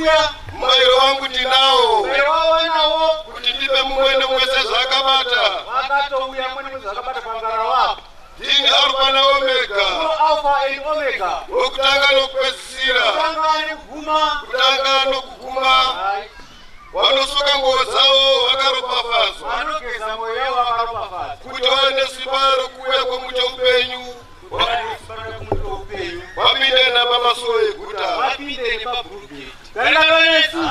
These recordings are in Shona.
Kuuya. Mubayiro wangu ndinawo. Mubayiro wavo vanawo. Kuti ndipe mumwe nemumwe sezvaakabata. Vakatouya mumwe nemumwe sezvaakabata pangarava apo. Ndini Alfa naOmega. Ndiro Alfa and Omega. Wokutanga nokupedzisira. Kutanga nekuguma. Kutanga nokuguma. Hai. Vanosuka nguo dzavo vakaropafadzwa. Vanogeza mwoyo yavo vakaropafadzwa. Kuti vave nesimba rokuuya kwomuti woupenyu. Woupenyu. Vapinde napamasuo eguta. Vapinde nepabhurugeti. Garikanonesu.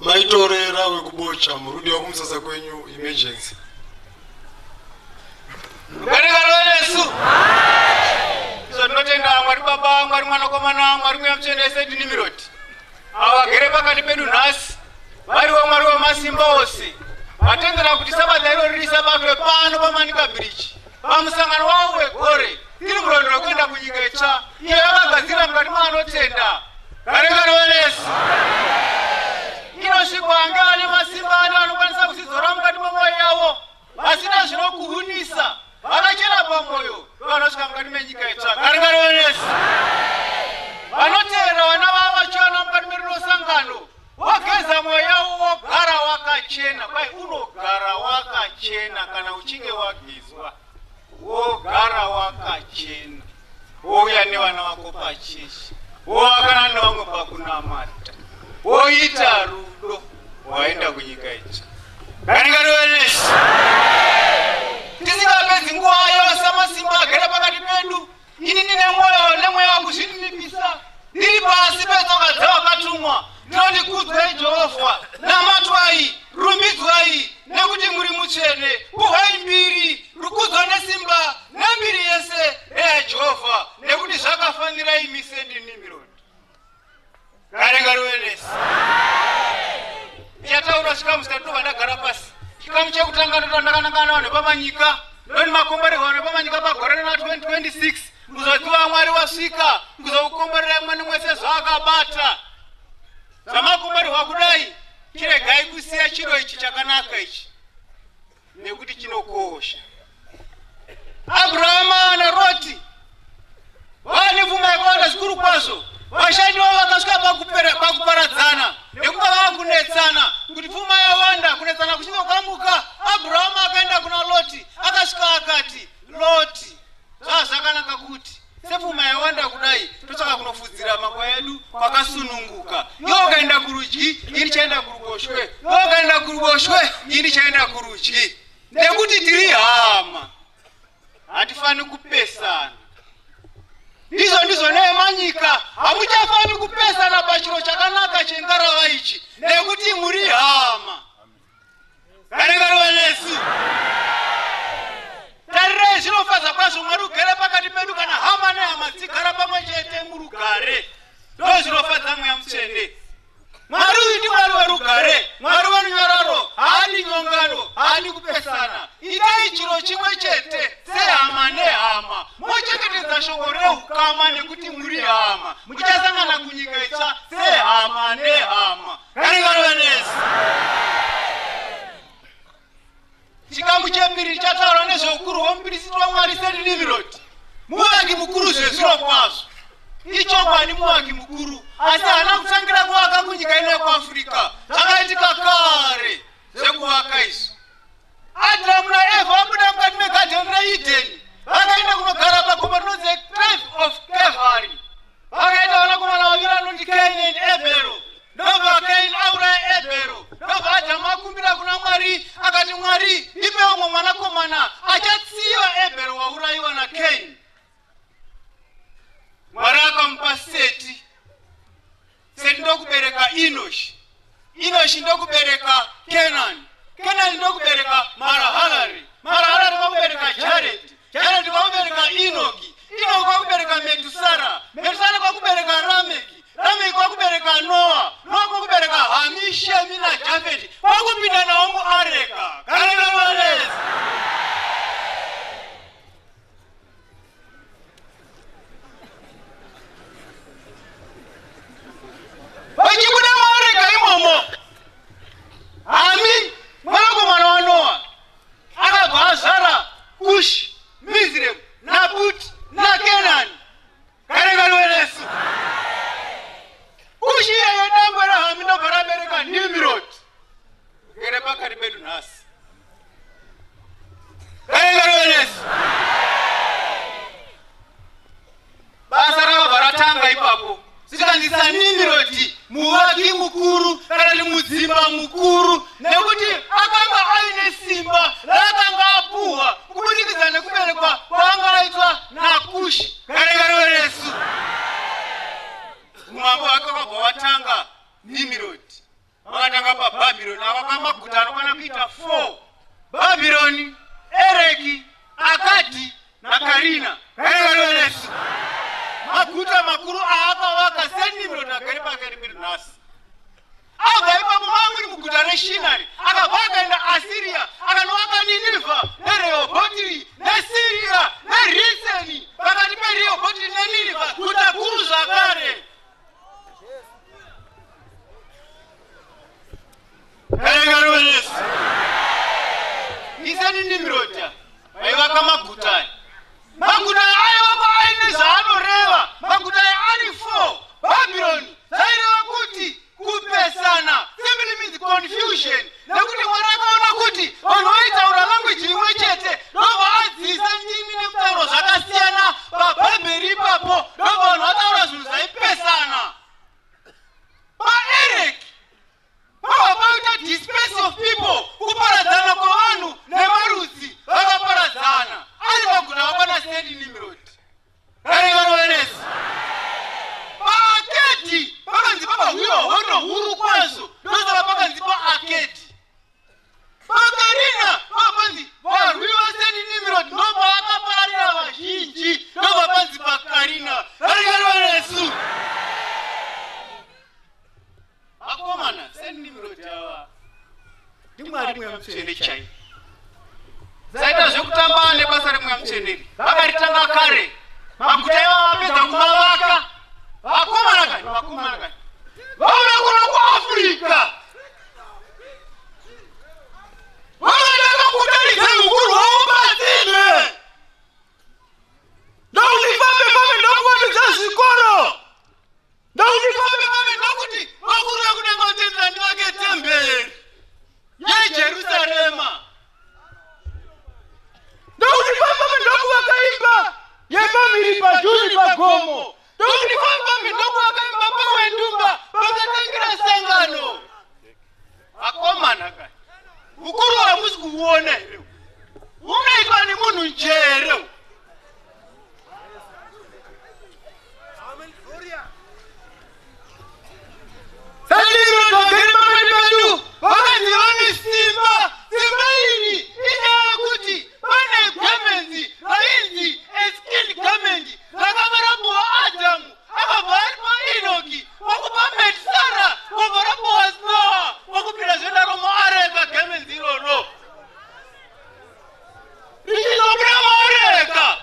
Maitorera wekubocha murudiwa kumusasa kwenyu emergency. Garikanonesu. Izvo tinotenda Mwari Baba, Mwari Mwanakomana, Mwari Mweya Mutsvene Saint Nimrod. Avo vagere pakati pedu nhasi variwo Mwari wemasimba ose vatendera kuti sabata irori risabatwe pano paManica Bridge pamusangano wavo wegore tiri murwendo rwekuenda kunyika itsva iyo yakagadzira mukati maanotenda. Garikanonesu. Inosvikwa ngevane masimba ane vanokwanisa kuzvidzora mukati memwoyo yavo vasina zvinokuhunisa vakachena pamwoyo vanosvika mukati menyika itsva. Garikanonesu. Vanoteera vana vavo vachiwana mukati merinosangano wogeza mwoyo yavo wogara wakachena. Kwai unogara wakachena kana uchinge wagezwa, wogara wakachena, wouya nevana vako pachechi, wovakana nevamwe pakunamata, woita rudo, waenda kunyika itsva. Garikanonesu. Tisingapedzi nguva yose masimba agere pakati pedu, ini ndine mwoyo nemweya wokuzvininipisa, ndiri pasi petsoka dzevakatumwa. Ndinoti kudzwai Jehovha, namatwai, rumbidzwai, nekuti muri mutsvene. Puhwai mbiri, rukudzo nesimba nembiri yese ndeyaJehovha, nekuti zvakafanira imi Saint Nimrod. Garikanonesu. Ndichataura chikamu chitatu ndobva ndagara pasi. Chikamu chekutanga ndotaura ndakanangana navanhu vepamanyika, ndoni makomborerwa vanhu vepamanyika pagore rena 2026. Kuzoziva Mwari wasvika kuzokukomborerai mumwe nemumwe sezvaakabata. Zvamakomborerwa kudai, chiregai kusiya chiro ichi chakanaka ichi nekuti chinokosha. Abrahama naRoti vane pfuma yakawanda zvikuru kwazvo. Vashandi vavo vakasvika pakuparadzana nekuva vava kunetsana kuti pfuma yawanda. Kunetsana kuchinge kwamuka, Abrahama akaenda kuna Loti, akasvika akati, Loti, zvava zvakanaka kuti sepfuma yawanda kudai totsvaka kunofudzira makwai edu kwakasununguka. Iwe ukaenda kurudyi, ini ndichaenda kuruboshwe. Iwe ukaenda kuruboshwe, ini ndichaenda kurudyi, nekuti tiri hama, hatifani kupesana. Ndizvo ndizvo nevemanyika, hamuchafani kupesana pachiro chakanaka chengarava ichi, nekuti muri hama. Garikanonesu. Tarirai, zvinofadza kwazvo Mwari ugere pakati pedu kana hama nehama dzigara pamwe chete murugare. Ndo zvinofadza Mweya Mutsvene. Mwari uyu ndiMwari werugare, Mwari werunyararo, haadi nyongano, haadi kupesana. Itai chiro chimwe chete sehama nehama, mochengetedza shoko rehukama nekuti muri hama. Muchasangana kunyika itsva sehama nehama. Garikanonesu. Chikamu chepiri chichataura nezveukuru hwomupirisiti waMwari Saint Nimrod, muvaki mukuru zvezvirokwazvo. Ichokwadi muvaki mukuru, asi haana kutangira kuvaka kunyika ino yekuAfrica. Zvakaitika kare zvekuvaka izvi. Adhamu naEvha vabuda mukati megadheni reEdeni, vakaenda kunogara pagomo rinonzi Cliff of Calvary. Vakaita vanakomana vaviri vanoti Kaini and Ebhero. Ndobva Kaini auraya Ebhero. Ndobva Adhamu akumbira kuna Mwari akati, Mwari, ndipe umwe mwanakomana achatsiva Ebhero waurayiwa naKaini. Mwari akamupa Seti. Seti ndokubereka Enoshi. Enoshi ndokubereka Kenani. Kenani ndokubereka Marahalari. Marahalari kwakubereka Jaredi. Jaredi kwakubereka Enoki. Enoki kwakubereka Metusara. Metusara kwakubereka Rameki. Rameki kwakubereka Noa. Noa kwakubereka Hami, Shemi naJafeti. Kwakupinda nawo muareka. Garekaroalesi. Vachibuda muareka imomo, Hami mwanakomana waNoa Garengarovenesi. Basa rakabva ratanga ipapo. Zvikanzi saNimirodi muvaki mukuru kana kuti mudzimba mukuru nekuti akanga aine simba raakanga apuhwa kubudikidza nekuberekwa kwaanga aitwa naKushi. Garengarovenesu. Umambo hwake hwakabva hwatanga Nimirodi. Vakatanga paBhabhironi avaka maguta anokwana kuita 4. Bhabhironi, Ereki, Akadhi naKarina. Garengarovenesu. Maguta makuru aakavaka seNimirodi agere pakati pedu nhasi. Abva ipapo mamuri muguta reShinari, akabva akaenda Asiria, akanovaka Ninivha neRehobhotiri neSiria neRiseni, pakati peRehobhotiri neNinivha, guta guru zvakare. Garengarovenesu. Iseni Nimirodi vaivaka maguta aya. Maguta aya aivakwa aine zvaanoreva. Maguta aya ari 4. Bhabhironi zvaireva kuti kupesana, simply means confusion, nekuti Mwari akaona kuti vanhu vaitaura language imwe chete, ndobva adziisa ndimi nemutauro zvakasiyana paBhabheri ipapo, ndobva vanhu vataura zvinhu zvaipesana. PaEreki pabva paita disperse of people, kuparadzana kwavanhu nemarudzi, vakaparadzana ari maguta vakwana Sendi Nimrod. Garengarovenesi. PaAkedi pakanzi pakahwiwa hondo huru kwazvo, ndosaka pakanzi paAkedi. PaKarina pakanzi varwi vaSendi Nimrod ndopavakapararira vazhinji, ndobva panzi paKarina. Garengarovenesu. Vakomana, Sendi Nimrod ava ndiMwari Mweya Mutsvene chaivo. Dzaita zvekutamba nebasa reMweya Mutsvene iri. Vakaritanga kare. Maguta ivava vapedza kumavaka. Vakomana kani, vakomana kani. Vauya kuno kuAfrica. Vakatanga kutaridza ukuru hwavo patsime. Ndokuti fambe fambe ndokuvandudza zvikoro. Ndokuti fambe fambe ndokuti vakuru vekudenga vatendera ndivake temberi yeJerusarema. Ndokuti fambe fambe ndokuvaka imba yepamhiri pajuni pagomo. Ndokuti fambe fambe ndokuvaka imba pawendumba pakatangira sangano. Vakomana kani, ukuru hamusi kuuona here? Unoitwa nemunhu njere. Sandiro pakati pedu vakanzi vane simba. Simba iri inyaya yekuti pane gemenzi rainzi a skin garment rakanga rapuwa Adhamu, akabva aripa Enoki, wakupa Metusara, wabva rapuwa Noa, wakupinda zvedaro muareka gemenzi iroro. Richizobuda muareka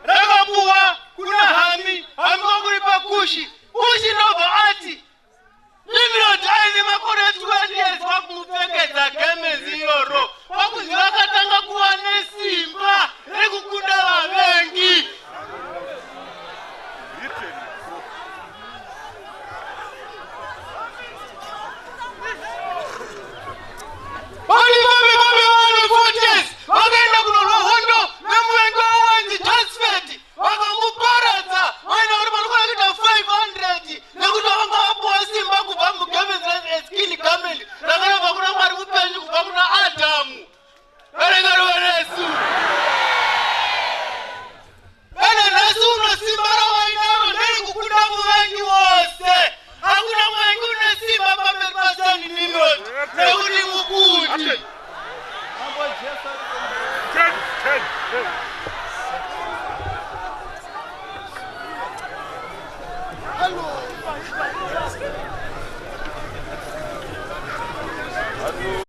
rakapuwa kuna Hami, Hami wakuripa Kushi, Kushi ndobva ati Nimrod aine makore 20 years wakumupfekedza gemenzi iroro, wakunzi vakatanga kuva nesimba rekukunda vavengi. Vari vave vave vane 40 years vakaenda kunorwa hondo nemuvengi wavo wainzi Josephat, vakamuparadza vaina vari vanokwana kuita 500, nekuti vakanga vapuwa simba kubva mugemenzi reskin garment rakanobva kuna Mwari mupenyu, kubva kuna Adhamu. Garengarovenesu. Kana nhasi uno simba ravainaro nderekukunda muvengi wose. Hakuna muvengi une simba pamberi paSani Nimrod, nekuti mukundi. 10, 10, 10.